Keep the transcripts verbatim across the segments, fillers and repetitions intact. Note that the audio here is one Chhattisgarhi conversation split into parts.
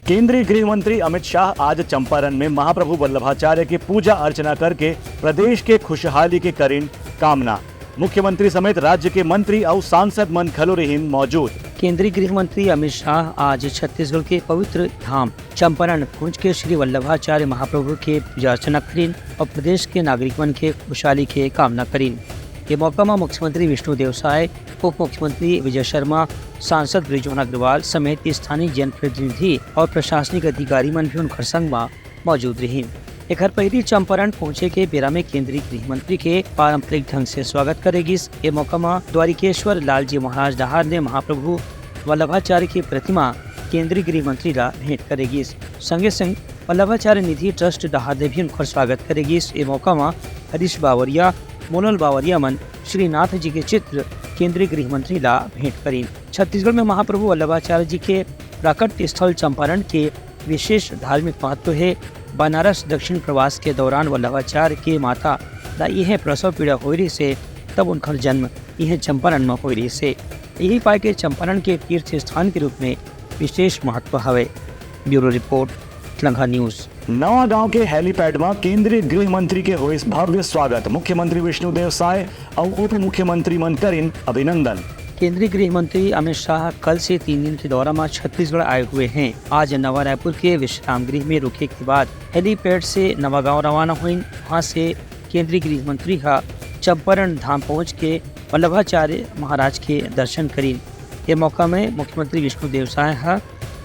केंद्रीय गृह मंत्री अमित शाह आज चंपारण में महाप्रभु वल्लभाचार्य के पूजा अर्चना करके प्रदेश के खुशहाली के करिन कामना। मुख्यमंत्री समेत राज्य के मंत्री अउ सांसद मन घलो रहिन मौजूद। केंद्रीय गृह मंत्री अमित शाह आज छत्तीसगढ़ के पवित्र धाम चंपारण पहुंच के श्री वल्लभाचार्य महाप्रभु के पूजा अर्चना करिन और प्रदेश के नागरिक मन के खुशहाली के कामना करिन। ये मौका मा मुख्यमंत्री विष्णु देव साय, उप मुख्यमंत्री विजय शर्मा, सांसद बृजमोहन अग्रवाल समेत स्थानीय जनप्रतिनिधि और प्रशासनिक अधिकारी मन भी उनकर संग मा मौजूद रहिन। एखर पहिली चंपारण पहुंचे के बेरा में केंद्रीय गृह मंत्री के पारंपरिक ढंग से स्वागत करे गिस। ए मौका मा द्वारिकेश्वर लाल जी महाराज डहार ले महाप्रभु वल्लभाचार्य की प्रतिमा केंद्रीय गृह मंत्री ला भेंट करे गिस। संगे संग वल्लभाचार्य निधि ट्रस्ट डहार ले भी उनकर स्वागत करे गिस। ए मौका मा हरीश बावरिया, मोनल बावरिया मन श्रीनाथ जी के चित्र केंद्रीय गृह मंत्री ला भेंट करिन। छत्तीसगढ़ में महाप्रभु वल्लभाचार्य जी के प्राकट्य स्थल चंपारण के विशेष धार्मिक महत्व हे। बनारस दक्षिण प्रवास के दौरान वल्लभाचार्य के माता ला इहे प्रसव पीड़ा होय रहिस हे, तब उनकर जन्म इहे चंपारण म होय रहिस हे। यही पाय के चंपारण के तीर्थ स्थान के रूप में विशेष महत्व हवे। Bureau report, Langha news. Navagaon के हेलीपैड म केंद्रीय गृह मंत्री के होइस भव्य स्वागत, मुख्यमंत्री विष्णुदेव साय अउ उप मुख्यमंत्री मन करिन अभिनंदन। केंद्रीय गृह मंत्री अमित शाह कल से तीन दिन के दौरा म छत्तीसगढ़ आए हुए हैं। आज नवा रायपुर के विश्राम गृह में रुके के बाद हेलीपैड से नवागांव रवाना हुइन। वहां से केंद्रीय गृह मंत्री ह चंपारण धाम पहुंच के वल्लभाचार्य महाराज के दर्शन करिन। ये मौका में मुख्यमंत्री विष्णुदेव साय ह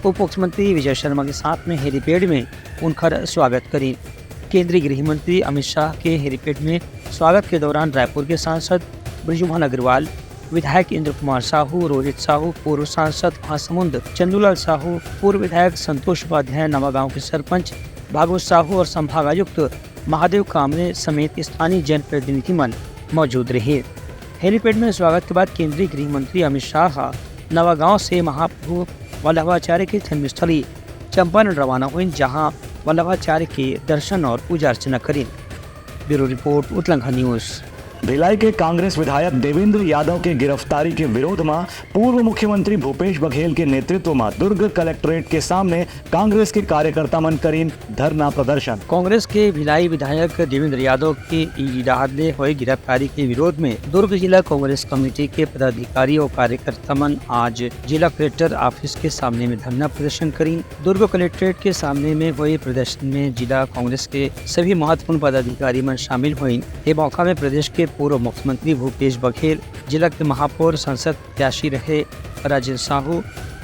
उप मुख्यमंत्री विजय शर्मा के साथ में हेलीपैड में उनकर स्वागत करिन। केंद्रीय गृह मंत्री अमित शाह के हेलीपैड में स्वागत के दौरान रायपुर के सांसद बृजमोहन अग्रवाल, विधायक इंद्र कुमार साहू, रोहित साहू, पूर्व सांसद महासमुंद, चंदूलाल साहू, पूर्व विधायक संतोष उपाध्याय, नवागांव के सरपंच भागवत साहू और संभागायुक्त महादेव कामरे समेत स्थानीय जनप्रतिनिधि मन मौजूद रहे। हेलीपैड में स्वागत के बाद केंद्रीय गृह मंत्री अमित शाह ह नवागांव से महाप्रभु वल्लभाचार्य के जन्मस्थली चंपारण रवाना हुइन, जहां वल्लभाचार्य के दर्शन और पूजा अर्चना करिन। Bureau report, Utlangha news. Bhilai के कांग्रेस विधायक देवेंद्र यादव के गिरफ्तारी के विरोध म पूर्व मुख्यमंत्री भूपेश बघेल के नेतृत्व म दुर्ग कलेक्ट्रेट के सामने कांग्रेस के कार्यकर्ता मन करिन धरना प्रदर्शन। कांग्रेस के भिलाई विधायक देवेंद्र यादव के ईडी डहार ले होए गिरफ्तारी के विरोध में दुर्ग जिला कांग्रेस कमेटी के पदाधिकारी और कार्यकर्ता मन आज जिला कलेक्टर ऑफिस के सामने में धरना प्रदर्शन करिन। दुर्ग कलेक्ट्रेट के सामने में हुए प्रदर्शन में जिला कांग्रेस के सभी महत्वपूर्ण पदाधिकारी मन शामिल हुइन। ये मौका में प्रदेश के पूर्व मुख्यमंत्री भूपेश बघेल, जिला के महापौर सांसद प्रत्याशी रहे राजेंद्र साहू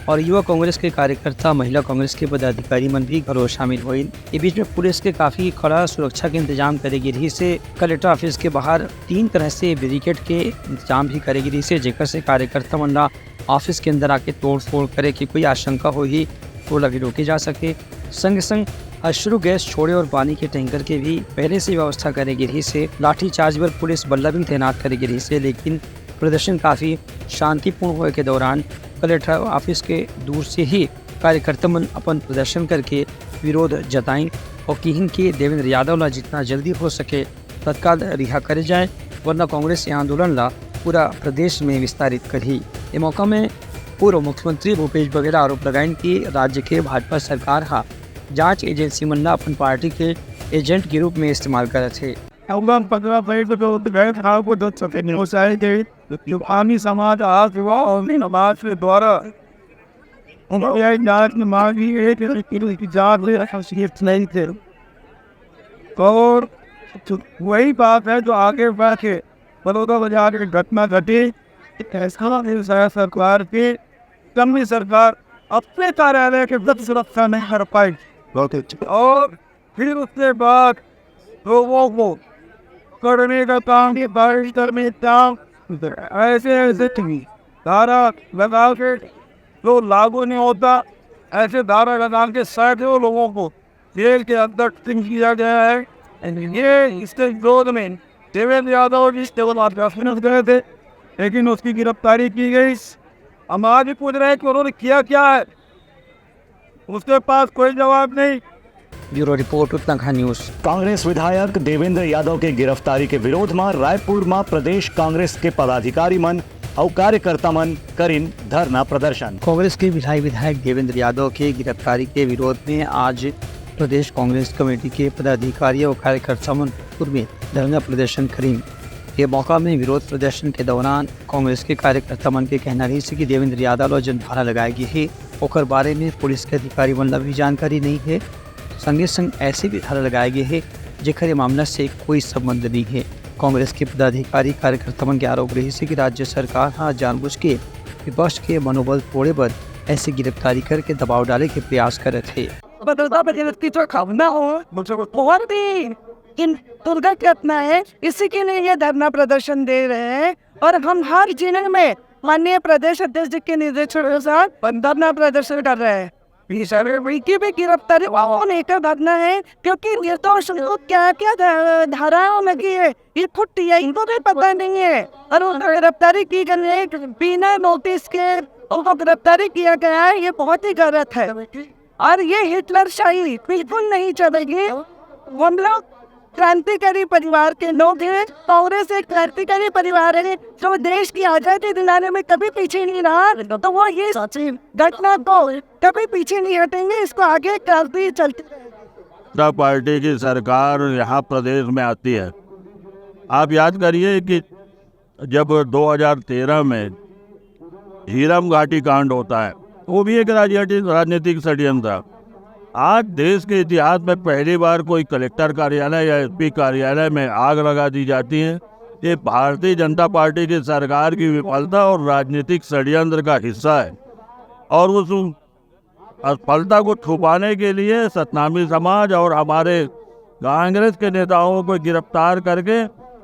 और युवा कांग्रेस के कार्यकर्ता, महिला कांग्रेस के पदाधिकारी मन भी घलो शामिल होइन। ये बीच में पुलिस के काफी कड़ा सुरक्षा के इंतजाम करे गे रहिस हे। कलेक्टर ऑफिस के बाहर तीन तरह से बैरिकेड के इंतजाम भी करे गे रहिस हे, जेकर से कार्यकर्ता मन ला ऑफिस के अंदर आके तोड़फोड़ करे के कोई आशंका होही, तो ओला भी रोके जा सके। संग संग अश्रु गैस छोड़े और पानी के टैंकर के भी पहले से व्यवस्था करे गे रहिस हे। लाठीचार्ज बर पुलिस बल ला भी तैनात करे गे रहिस हे, लेकिन प्रदर्शन काफी शांतिपूर्ण होए के दौरान कलेक्टर ऑफिस के दूर से ही कार्यकर्ता मन अपन प्रदर्शन करके विरोध जताइन और किहिन कि देवेंद्र यादव ला जितना जल्दी हो सके तत्काल रिहा करे जाए, वरना कांग्रेस ये आंदोलन ला पूरा प्रदेश में विस्तारित करही। ए मौका में पूर्व मुख्यमंत्री भूपेश बघेल आरोप लगाइन कि राज्य के भाजपा सरकार हा जांच एजेंसी मन ला अपन पार्टी के एजेंट के रूप में इस्तेमाल करत हे। अवगत पत्र भेंट जो गए था, वो दस सके नहीं हो जाए थे। जो आमी समाज आज हुआ और समाज के द्वारा उनकी जांच की मांग की गई थी, लेकिन उसकी जांच में हस्तक्षेप नहीं थे। और वही बात है जो आगे बढ़ के बलौदा बाजार की घटना घटी। ऐसा नहीं शायद सरकार की कमी, सरकार अपने कार्यालय के प्रति सुरक्षा नहीं कर पाई। बहुत अच्छा। और फिर उसके बाद लोगों को पकड़ने का काम, बारिश करने का काम, ऐसे ऐसे धारा लगा के जो लागू नहीं होता, ऐसे धारा लगा के सैकड़ों लोगों को जेल के अंदर तंग किया गया है। ये इसके विरोध में देवेंद्र यादव जी केवल आश्वासन गए थे, लेकिन उसकी गिरफ्तारी की गई। हम आज भी पूछ रहे हैं कि उन्होंने किया क्या है, उसके पास कोई जवाब नहीं। Bureau report, Utlangha news. Congress विधायक देवेंद्र यादव के गिरफ्तारी के विरोध म रायपुर म प्रदेश कांग्रेस के पदाधिकारी मन अउ कार्यकर्ता मन करिन धरना प्रदर्शन। कांग्रेस के विधायक विधायक देवेंद्र यादव के गिरफ्तारी के विरोध में आज प्रदेश कांग्रेस कमेटी के पदाधिकारी और कार्यकर्ता मन गोरखपुर में धरना प्रदर्शन करिन। ये मौका में विरोध प्रदर्शन के दौरान कांग्रेस के कार्यकर्ता मन के कहना रहिस कि देवेंद्र यादव ला जेन धारा लगाए गे हे, ओकर बारे में पुलिस के अधिकारी मन ला भी जानकारी नहीं है। संगे संग ऐसे भी धारा लगाए गे हे, जेकर ये मामला से कोई संबंध नहीं है। कांग्रेस के पदाधिकारी कार्यकर्ता मन के आरोप रहिस कि राज्य सरकार ह जानबूझ के विपक्ष के मनोबल तोड़े बर ऐसे गिरफ्तारी करके दबाव डाले के प्रयास करत हे। बदलता बदलत की जो भावना हो, बहुत ही इन दुर्गत घटना है। इसी के लिए ये धरना प्रदर्शन दे रहे हैं और हम हर जिले में माननीय प्रदेश अध्यक्ष जी के निर्देश अनुसार धरना प्रदर्शन कर रहे हैं। इनकी भी गिरफ्तारी को लेकर धरना है, क्योंकि निर्दोष लोग क्या क्या धा- धाराओं लगी है, ये खुद टीआई को भी पता नहीं है और उनकी गिरफ्तारी की गई है बिना नोटिस के, उनको गिरफ्तारी किया गया है। ये बहुत ही गलत है और ये हिटलर शाही बिल्कुल नहीं चलेगी। हम लोग क्रांतिकारी परिवार के लोग हैं, कांग्रेस एक क्रांतिकारी परिवार है जो देश की आजादी दिलाने में कभी पीछे नहीं रहा, तो वो ये घटना को कभी पीछे नहीं हटेंगे, इसको आगे करते ही चलते रहेंगे। जनता पार्टी की सरकार यहाँ प्रदेश में आती है। आप याद करिए कि जब दो हज़ार तेरह में झीरम घाटी कांड होता है, वो भी एक राजनीतिक, राजनीतिक षड्यंत्र था। आज देश के इतिहास में पहली बार कोई कलेक्टर कार्यालय या एसपी कार्यालय में आग लगा दी जाती है। ये भारतीय जनता पार्टी की सरकार की विफलता और राजनीतिक षड्यंत्र का हिस्सा है और उस असफलता को छुपाने के लिए सतनामी समाज और हमारे कांग्रेस के नेताओं को गिरफ्तार करके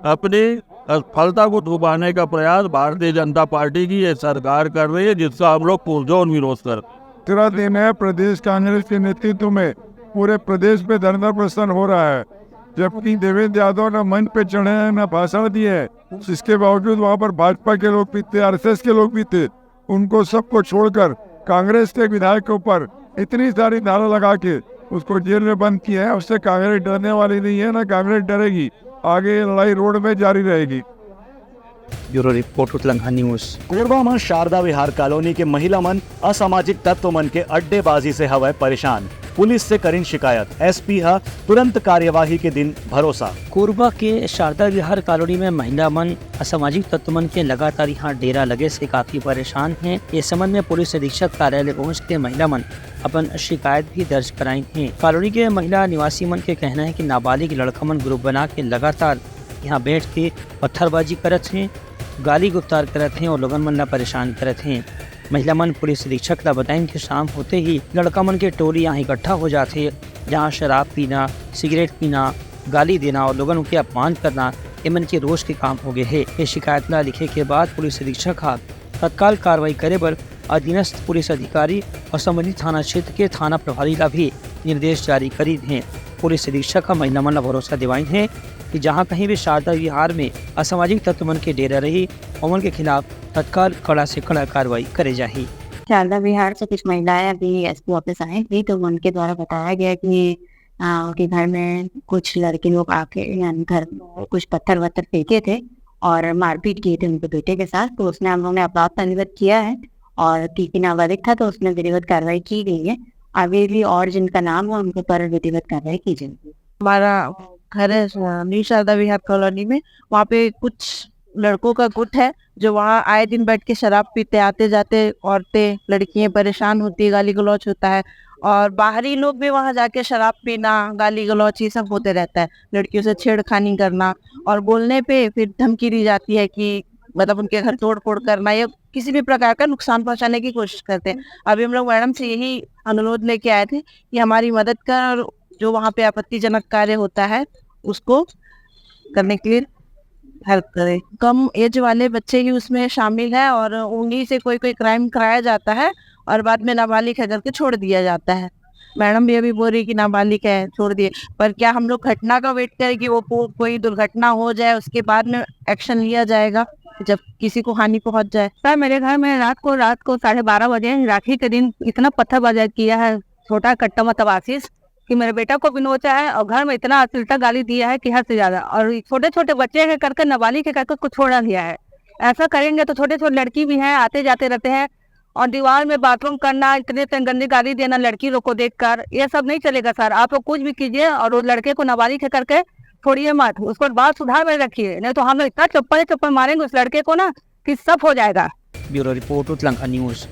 अपनी असफलता को छुपाने का प्रयास भारतीय जनता पार्टी की ये सरकार कर रही है, जिसका हम लोग पुरजोर विरोध कर। तीसरा दिन है, प्रदेश कांग्रेस के नेतृत्व में पूरे प्रदेश में धरना प्रदर्शन हो रहा है, जबकि देवेंद्र यादव न मंच पे चढ़े हैं, न भाषण दिए हैं। इसके बावजूद वहाँ पर भाजपा के लोग भी थे, आरएसएस के लोग भी थे। उनको सबको छोड़कर कांग्रेस के विधायक के ऊपर इतनी सारी धारा लगा के उसको जेल में बंद किया है। उससे कांग्रेस डरने वाली नहीं है, ना कांग्रेस डरेगी। आगे ये लड़ाई रोड में जारी रहेगी। Bureau report, Utlangha news. Korba म शारदा विहार कॉलोनी के महिला मन असामाजिक तत्व मन के अड्डेबाजी से हवय परेशान, पुलिस से करिन शिकायत, एसपी ह तुरंत कार्यवाही के दिन भरोसा। कोरबा के शारदा विहार कॉलोनी में महिला मन असामाजिक तत्व मन के लगातार यहाँ डेरा लगे से काफी परेशान हैं। ये संबंध में पुलिस अधीक्षक कार्यालय पहुँच के महिला मन अपन शिकायत भी दर्ज कराइन हैं। कॉलोनी के महिला निवासी मन के कहना है कि नाबालिग लड़का मन ग्रुप बना के लगातार यहाँ बैठ के पत्थरबाजी करत हैं, गाली गुफ्तार करत हैं और लोगन मन ला परेशान करत हैं। महिला मन पुलिस अधीक्षक ला बताइन कि शाम होते ही लड़का मन के टोली यहाँ इकट्ठा हो जाथे, जहाँ शराब पीना, सिगरेट पीना, गाली देना और लोगन के अपमान करना एमन के रोज के काम हो गए हे। ये शिकायत ला लिखे के बाद पुलिस अधीक्षक हा तत्काल कार्रवाई करे बर अधीनस्थ पुलिस अधिकारी और संबंधित थाना क्षेत्र के थाना प्रभारी ला भी निर्देश जारी करीन हे। पुलिस अधीक्षक ह महिला मन ला भरोसा दिवाइन हे कि जहां कहीं भी शारदा विहार में असामाजिक तत्व मन के डेरा रही, ओमन के खिलाफ तत्काल कड़ा से कड़ा कार्रवाई करे जाही। शारदा विहार से कुछ महिलाएं अभी एसपी ऑफिस आई थी, तो उनके द्वारा बताया गया कि, आ, उनके घर में कुछ लड़के लोग आके, यानी घर में कुछ पत्थर वत्थर फेंके थे और मारपीट किए थे उनके बेटे के साथ। तो उसने हम लोगों ने अपराध पंजीबद्ध किया है और क्योंकि नाबालिग था, तो उसमें विधिवत कार्रवाई की गई है। आगे भी और जिनका नाम है, उनके ऊपर विधिवत कार्रवाई की जाएगी। हमारा घर है, अ, न्यू शारदा विहार कॉलोनी में। वहाँ पे कुछ लड़कों का गुट है जो वहाँ आए दिन बैठ के शराब पीते, आते जाते औरतें, लड़कियाँ परेशान होती है, गाली गलौज होता है और बाहरी लोग भी वहाँ जाके शराब पीना, गाली गलौज, ये सब होते रहता है। लड़कियों से छेड़खानी करना और बोलने पे फिर धमकी दी जाती है कि मतलब उनके घर तोड़ फोड़ करना या किसी भी प्रकार का नुकसान पहुंचाने की कोशिश करते हैं। अभी हम लोग मैडम से यही अनुरोध लेके आए थे कि हमारी मदद कर, और जो वहाँ पे आपत्तिजनक कार्य होता है उसको करने के लिए हेल्प करें। कम एज वाले बच्चे ही उसमें शामिल है और उन्हीं से कोई कोई क्राइम कराया जाता है और बाद में नाबालिग है करके छोड़ दिया जाता है। मैडम भी अभी बोल रही कि नाबालिग है, छोड़ दिए, पर क्या हम लोग घटना का वेट करें कि वो पो-, कोई दुर्घटना हो जाए, उसके बाद में एक्शन लिया जाएगा जब किसी को हानि पहुंच जाए? सर, मेरे घर में रात को, रात को साढ़े बारह बजे राखी के दिन इतना पत्थरबाजी किया है छोटा कट्टा मतलब आशीष, कि मेरे बेटा को भी नोचा है और घर में इतना अश्लीलता गाली दिया है कि हद से ज्यादा। और छोटे छोटे बच्चे के करके, नाबालिग के करके कुछ छोड़ा गया है। ऐसा करेंगे तो छोटे छोटे लड़की भी हैं, आते जाते रहते हैं, और दीवार में बाथरूम करना, इतने इतने गंदी गाली देना लड़की लोग को देखकर, ये सब नहीं चलेगा सर। आप लोग कुछ भी कीजिए और उस लड़के को नाबालिग है करके छोड़िए मत, उसको बात सुधार में रखिए, नहीं तो हम लोग इतना चप्पल चप्पल मारेंगे उस लड़के को ना कि सब हो जाएगा। Bureau report, Utlanka news.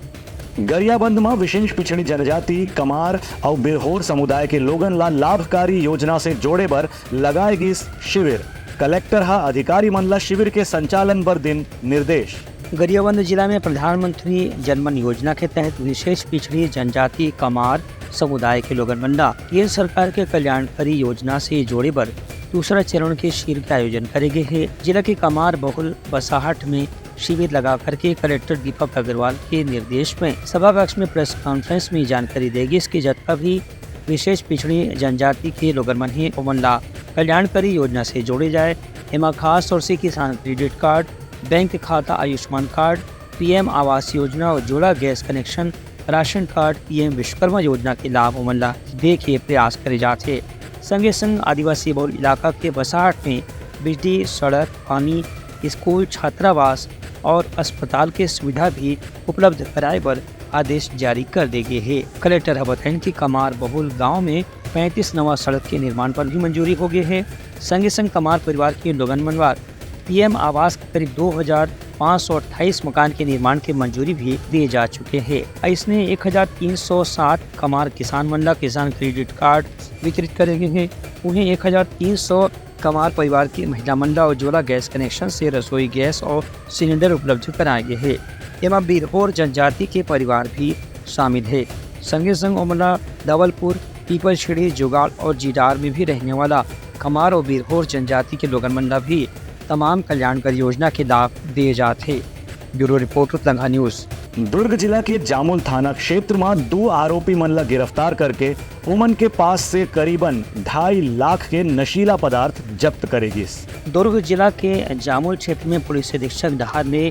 Gariaband म विशेष पिछड़ी जनजाति, कमार अउ बिरहोर समुदाय के लोगन ला लाभकारी योजना से जोड़े बर लगाए गिस शिविर। कलेक्टर ह अधिकारी मन ला शिविर के संचालन बर दिन निर्देश। गरियाबंद जिला में प्रधानमंत्री जनमन योजना के तहत विशेष पिछड़ी जनजाति, कमार समुदाय के लोगन मन ला केंद्र सरकार के कल्याणकारी योजना से जोड़े बर दूसरा चरण के शिविर के आयोजन करे गे हे। जिला के कमार बहुल बसाहट में शिविर लगा करके कलेक्टर दीपक अग्रवाल के निर्देश में सभा कक्ष में प्रेस कॉन्फ्रेंस में जानकारी दे गिस कि जतका भी विशेष पिछड़ी जनजाति के लोगन मन हे, ओमन ला कल्याणकारी योजना से जोड़े जाए। एमा खास तौर से किसान क्रेडिट कार्ड, बैंक खाता, आयुष्मान कार्ड, पीएम आवास योजना और जोड़ा gas connection, ration card, PM Vishwakarma योजना के लाभ ओमन ला दे के प्रयास करे जात हे। संगे संग आदिवासी बहुल इलाका के बसाहट में बिजली, सड़क, पानी, स्कूल, छात्रावास और अस्पताल के सुविधा भी उपलब्ध कराए बर आदेश जारी कर दे गे हे। कलेक्टर ह बताइन कि कमार बहुल गांव में पैंतीस नवा सड़क के निर्माण पर भी मंजूरी हो गे हे। संगे संग कमार परिवार के लोगन मन बर पीएम आवास के करीब दो हजार पाँच सौ अट्ठाईस मकान के निर्माण के मंजूरी भी दिए जा चुके हे। अइसने एक हजार तीन सौ सात कमार किसान मन ला किसान क्रेडिट कार्ड वितरित करे गे हे। उहें एक हजार तीन सौ कमार परिवार के महिला मन ला उज्ज्वला गैस कनेक्शन से रसोई गैस और सिलेंडर उपलब्ध कराए गे हे। एमा बिरहोर जनजाति के परिवार भी शामिल हे। संगे संग ओमन ला धवलपुर, पीपलछेड़ी, जोगाड़ और जीडार में भी रहने वाला कमार और बिरहोर जनजाति के लोगन मन ला भी तमाम कल्याणकारी योजना के लाभ दिए जात हे। Bureau report, Utlangha news. Durg जिला के जामुल थाना क्षेत्र म दू आरोपी मन ला गिरफ्तार करके उमन के पास से करीबन ढाई लाख के नशीला पदार्थ जब्त करे गिस। दुर्ग जिला के जामुल क्षेत्र में पुलिस अधीक्षक डहार ले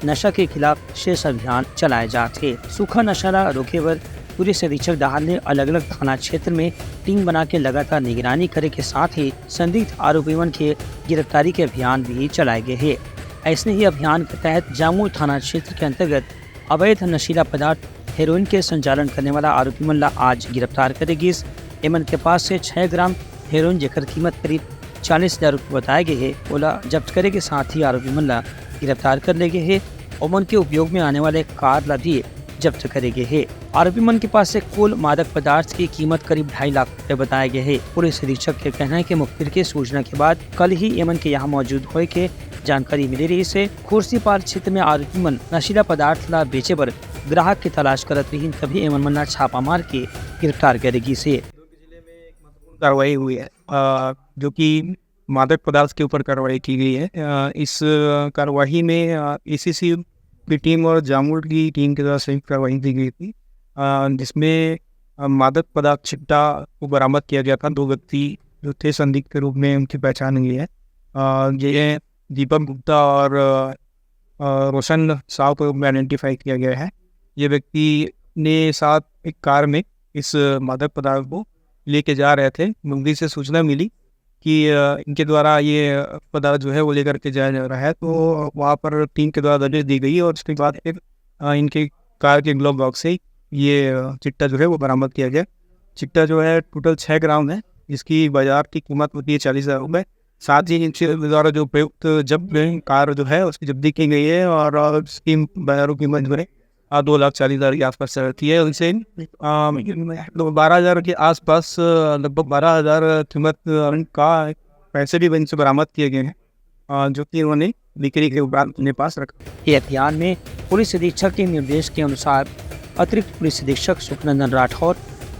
नशा के खिलाफ विशेष अभियान चलाए जात हे। सूखा नशा ला रोके बर पुलिस अधीक्षक डहार ले अलग-अलग थाना क्षेत्र में टीम बना के लगातार निगरानी करे के साथ ही संदिग्ध आरोपी मन के गिरफ्तारी के अभियान भी चलाए गए हे। अइसने ही अभियान के तहत जामुल थाना क्षेत्र के अंतर्गत अवैध नशीला पदार्थ हेरोइन के संचालन करने वाला आरोपी मन ला आज गिरफ्तार करे गिस। एमन के पास से छह ग्राम हेरोइन, जेकर कीमत करीब चालीस हजार रुपये बताए गए हे, ओला जब्त करे के साथ ही आरोपी मन ला गिरफ्तार कर ले गए हे। ओमन के उपयोग में आने वाले कार ला भी जब्त करे गए हे। आरोपी मन के पास से कुल मादक पदार्थ की कीमत करीब ढाई लाख रुपए बताए गए हे। पुलिस अधीक्षक के कहना है कि मुखबिर के सूचना के बाद कल ही एमन के यहाँ मौजूद होए के जानकारी मिले रहिस हे। खुर्सीपार क्षेत्र में आरोपी मन नशीला पदार्थ ला बेचे बर ग्राहक की तलाश करत रहिन, तभी एमन मन ला छापा मार के गिरफ्तार करे गिस हे। कार्रवाई हुई है, अ, जो कि मादक पदार्थ के ऊपर कार्रवाई की गई है। अ, इस कार्रवाई में, अ, एसीसी की टीम और जामुल की टीम के द्वारा संयुक्त कार्रवाई की गई थी, अ, जिसमें, अ, मादक पदार्थ चिट्टा को बरामद किया गया था। दो व्यक्ति जो थे संदिग्ध के रूप में, उनकी पहचान हुई है। अ, ये दीपक गुप्ता और, अ, अ, रोशन साव के रूप में आइडेंटिफाई किया गया है। ये व्यक्ति ने साथ एक कार में इस मादक पदार्थ को लेके जा रहे थे। मुंगरी से सूचना मिली कि, अ, इनके द्वारा ये पदार्थ जो है वो लेकर के जाया जा रहा है, तो वहाँ पर टीम के द्वारा दबिश दी गई और उसके बाद फिर, अ, इनके कार के ग्लोव बॉक्स से ये, अ, चिट्टा जो है वो बरामद किया गया। चिट्टा जो है टोटल छः ग्राम है, जिसकी बाजार की कीमत होती है चालीस हज़ार रुपये। साथ ही इनके द्वारा जो प्रयुक्त जब्त कार जो है उसकी जब्ती की गई है और, अ, इसकी बाजारों कीमत जो है, अ, दो लाख चालीस हज़ार के आसपास रहती है। उनसे, अ, बारह हज़ार के आसपास, अ, लगभग बारह हज़ार कीमत, अ, का पैसे भी इनसे बरामद किए गए हैं, अ, जो कि उन्होंने बिक्री के उपरांत अपने पास रखा। ये अभियान में पुलिस अधीक्षक के निर्देश के अनुसार अतिरिक्त पुलिस अधीक्षक सुखनंदन राठौर,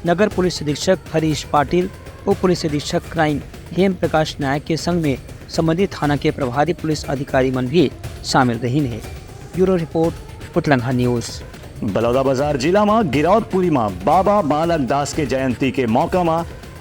नगर पुलिस अधीक्षक हरीश पाटिल, उप पुलिस अधीक्षक क्राइम हेम प्रकाश नायक के संग में संबंधित थाना के प्रभारी पुलिस अधिकारी मन भी शामिल रहिन हे। Bureau report, Utlangha news. Balodabazar जिला म गिरौदपुरी म बाबा बालक दास के जयंती के मौका म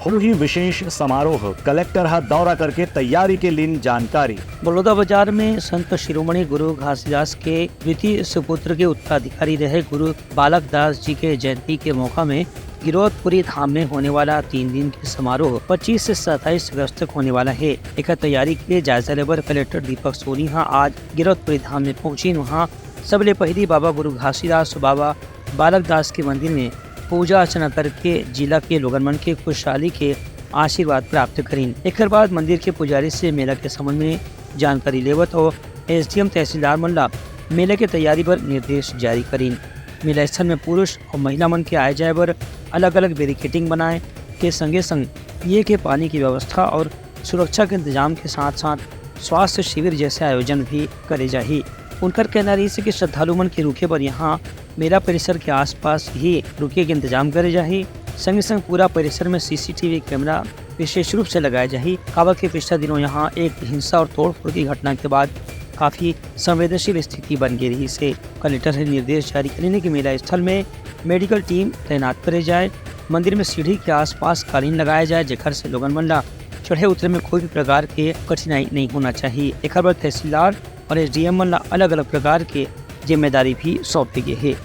होही विशेष समारोह, कलेक्टर ह दौरा करके तैयारी के लीन जानकारी। बलौदाबाजार में संत शिरोमणि गुरु घासीदास के द्वितीय सुपुत्र के उत्तराधिकारी रहे गुरु बालक दास जी के जयंती के मौका में गिरौदपुरी धाम में होने वाला तीन दिन के समारोह पच्चीस से सत्ताईस अगस्त तक होने वाला है। एकर तैयारी के जायजा लेबर कलेक्टर दीपक सोनी हा आज गिरौदपुरी धाम में पहुंचिन। वहां सबले पहिली बाबा गुरु घासीदास, बाबा बालक दास के मंदिर में पूजा अर्चना करके जिला के लोगन मन के खुशहाली के आशीर्वाद प्राप्त करिन। एकर बाद मंदिर के पुजारी से मेला के संबंध में जानकारी लेवत अउ एसडीएम तहसीलदार मन ला मेला के तैयारी बर निर्देश जारी करिन। मेला स्थल में पुरुष अउ महिला मन के आए जाए बर अलग-अलग बैरिकेडिंग बनाए के संगे संग पिए के पानी की व्यवस्था और सुरक्षा के इंतजाम के साथ-साथ स्वास्थ्य शिविर जैसे आयोजन भी करे जाही। उनकर कहना रहिस कि श्रद्धालु मन के रुके बर यहाँ मेला परिसर के आसपास ही रुके के इंतजाम करे जाही। संगे संग पूरा परिसर में सीसीटीवी कैमरा विशेष रूप से लगाए जाही, काबर के पिछला दिनों यहाँ एक हिंसा और तोड़फोड़ की घटना के बाद काफी संवेदनशील स्थिति बन गई रहिस हे। कलेक्टर हे निर्देश जारी करिन हे कि मेला स्थल में मेडिकल टीम तैनात करे जाए, मंदिर में सीढ़ी के आसपास कालीन लगाए जाए, जेकर से लोगन मन ला चढ़े उतरे में कोई भी प्रकार के कठिनाई नहीं होना चाहिए। एकर बर तहसीलदार और एसडीएम मन ला अलग-अलग प्रकार के जिम्मेदारी भी सौंपे गे हे।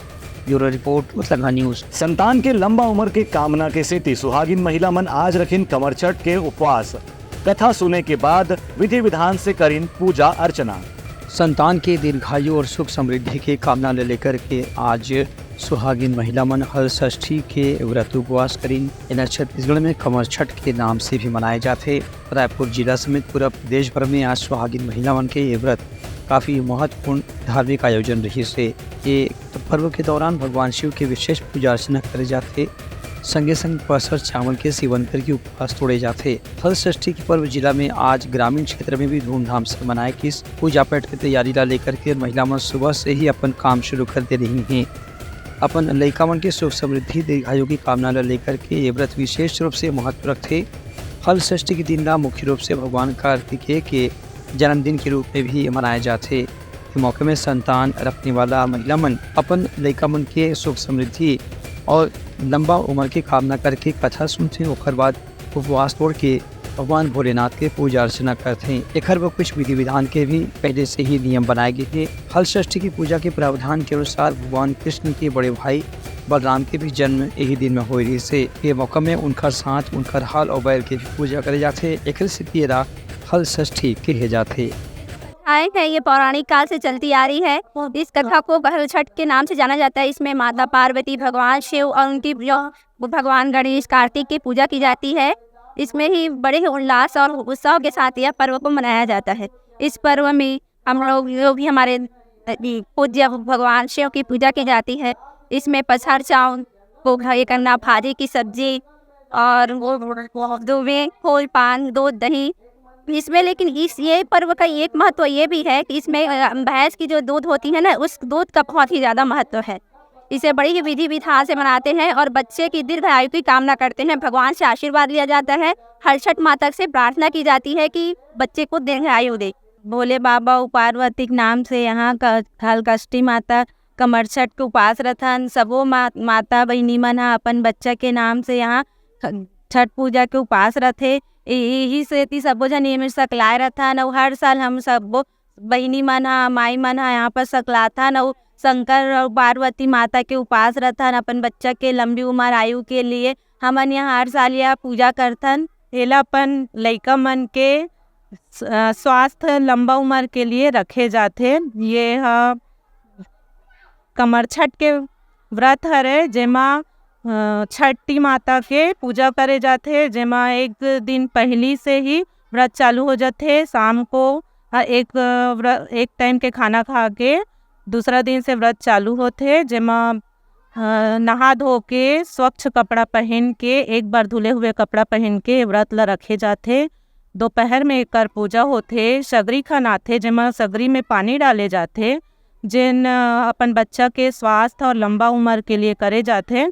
Bureau report, Utlangha news. संतान के लंबा उम्र के कामना के सेती सुहागिन महिला मन आज रखिन कमरछठ के उपवास। कथा सुने के बाद विधि विधान से करिन पूजा अर्चना। संतान के दीर्घायु और सुख समृद्धि के कामना ले लेकर के आज सुहागिन महिला मन हल षष्ठी के व्रत उपवास करिन। एला छत्तीसगढ़ में कमरछठ के नाम से भी मनाए जाथे। रायपुर जिला समेत पूरा प्रदेश भर में आज सुहागिन महिला मन के ये व्रत काफी महत्वपूर्ण धार्मिक आयोजन रहिस हे। ये पर्व के दौरान भगवान शिव के विशेष पूजा अर्चना करे जाथे। संगे संग पसर चावल के सेवन करके उपवास तोड़े जाथे। हल षष्ठी के पर्व जिला में आज ग्रामीण क्षेत्र में भी धूमधाम से मनाए गिस। पूजा पाठ के तैयारी ला लेकर के महिला मन सुबह से ही अपन काम शुरू कर दे रही हैं। अपन लइका मन के सुख समृद्धि दीर्घायु की कामना ला लेकर के ये व्रत विशेष रूप से महत्व रखथे। हल षष्ठी के दिन ला मुख्य रूप से भगवान कार्तिकेय के जन्मदिन के रूप में भी मनाए जाथे। ये मौके में संतान रखने वाला महिला मन अपन लइका मन के सुख समृद्धि और लंबा उम्र के कामना करके कथा सुनथे। ओकर बाद उपवास तोड़ के भगवान भोलेनाथ के पूजा अर्चना करथे। एखर बर कुछ विधि विधान के भी पहले से ही नियम बनाए गए हे। हल षष्ठी की पूजा के प्रावधान के अनुसार भगवान कृष्ण के बड़े भाई बलराम के भी जन्म यही दिन में होए रहिस हे। ये मौका में उनकर साथ उनकर हल और बैल के भी पूजा करे जाथे। एखर सेती एला हल षष्ठी कहे जाथे। आए हैं, ये पौराणिक काल से चलती आ रही है। इस कथा को बहल छठ के नाम से जाना जाता है। इसमें माता पार्वती, भगवान शिव और उनकी जो वो भगवान गणेश, कार्तिक की पूजा की जाती है। इसमें ही बड़े ही उल्लास और उत्साह के साथ यह पर्व को मनाया जाता है। इस पर्व में हम लोग जो भी हमारे पूज्य भगवान शिव की पूजा की जाती है, इसमें पसहर चाउर को ये करना, भाजी की सब्जी और वो दूबे, फूल, पान, दूध, दही। इसमें लेकिन इस ये पर्व का एक महत्व ये भी है कि इसमें, अ, भैंस की जो दूध होती है ना, उस दूध का बहुत ही ज़्यादा महत्व है। इसे बड़ी ही विधि विधान से मनाते हैं और बच्चे की दीर्घायु की कामना करते हैं। भगवान से आशीर्वाद लिया जाता है। हर छठ माता से प्रार्थना की जाती है कि बच्चे को दीर्घायु दे। भोले बाबा अउ पार्वती के नाम से यहाँ क-, हलकष्टी माता कमरछठ के उपास रथन। सबो मा-, माता बहिनी मन ह अपन बच्चा के नाम से यहाँ ख-, छठ पूजा के उपास रथे। ए-, एही सेती सबो झन एमे सकलाए रथन अउ हर साल हम सबो बहिनी मन ह, माई मन ह यहाँ पर सकलाथन अउ शंकर अउ पार्वती माता के उपास रथन अपन बच्चा के लंबी उम्र आयु के लिए। हमन यहाँ हर साल यह पूजा करथन। एला अपन लइका मन के स-, अ, स्वास्थ्य लंबा उम्र के लिए रखे जाथे। ये ह कमरछठ के व्रत हरे, जेमा, अ, छठी माता के पूजा करे जाथे, जेमा एक दिन पहिली से ही व्रत चालू हो जाथे। शाम को, अ, एक, अ, व्र-, एक टाइम के खाना खा के दूसरा दिन से व्रत चालू होथे, जेमा, अ, नहा धो के स्वच्छ कपड़ा पहन के, एक बार धुले हुए कपड़ा पहन के व्रत ला रखे जाथे। दोपहर में एकर पूजा होथे, सगरी खन आथे, जेमा सगरी में पानी डाले जाथे, जेन, अ, अपन बच्चा के स्वास्थ्य और लंबा उम्र के लिए करे जाथे।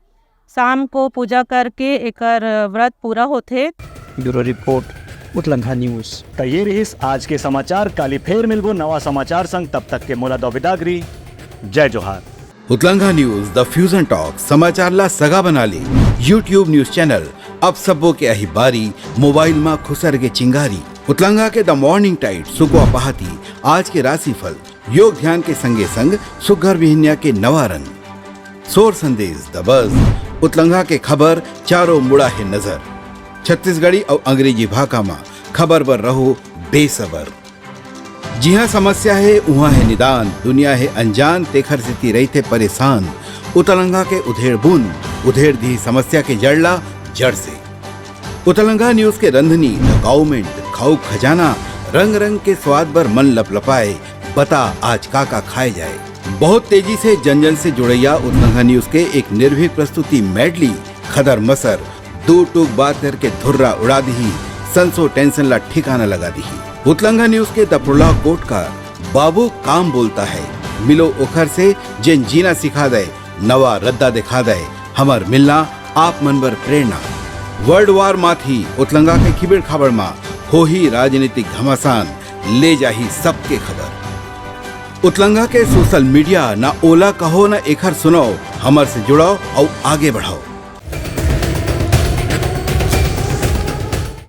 शाम को पूजा करके एकर व्रत पूरा होथे। Bureau report, Utlangha news. त ये रहिस आज के समाचार। काली फेर मिलबो नवा समाचार संग, तब तक के मोला दो बिदागरी। जय जोहार। उतलंघा न्यूज, द फ्यूजन टॉक, समाचार ला सगा बना ले। YouTube न्यूज चैनल, अब सबो के अही बारी, मोबाइल मा खुसर के चिंगारी। उतलंघा के द मॉर्निंग टाइड, सुकवा पहाती, आज के राशिफल, योग ध्यान के संगे संग सुग्घर बिहनिया के नवा रंग। सोर संदेश, द बज, उतलंघा के खबर चारों मुड़ा हे नजर। छत्तीसगढ़ी अउ अंग्रेजी भाखा म खबर बर रहो बेसबर। जिहां समस्या हे, उहां हे निदान, दुनिया हे अनजान, तेखर सेती रहिथे परेशान। उतलंघा के उधेड़ बुन, उधेड़ दिही समस्या के जड़ ला जड़ से। उतलंघा न्यूज के रंधनी, द काउमेंट, खाऊ खजाना, रंग रंग के स्वाद बर मन लपलपाए। बता आज का का खाए जाए। बहुत तेजी से जन जन से जुड़ैया उतलंघा न्यूज के एक निर्भीक प्रस्तुति मेडली, खदर मसर, दू टूक बात करके धुर्रा उड़ा दिही, संसो टेंशन ला ठिकाना लगा दिही। उतलंघा न्यूज के दफरुला कोट का बाबू काम बोलता है, मिलो ओखर से जेन जीना सिखा दे, नवा रद्दा दिखा दे, हमर मिलना आप मन बर प्रेरणा। वर्ल्ड वार माथी उतलंगा के खिबेड़ खाबड़ मा होही राजनीतिक घमासान, ले जाही सबके खबर। उतलंगा के सोशल मीडिया, ना ओला कहो ना एखर सुनाओ, हमर से जुड़ाओ अउ आगे बढ़ाओ।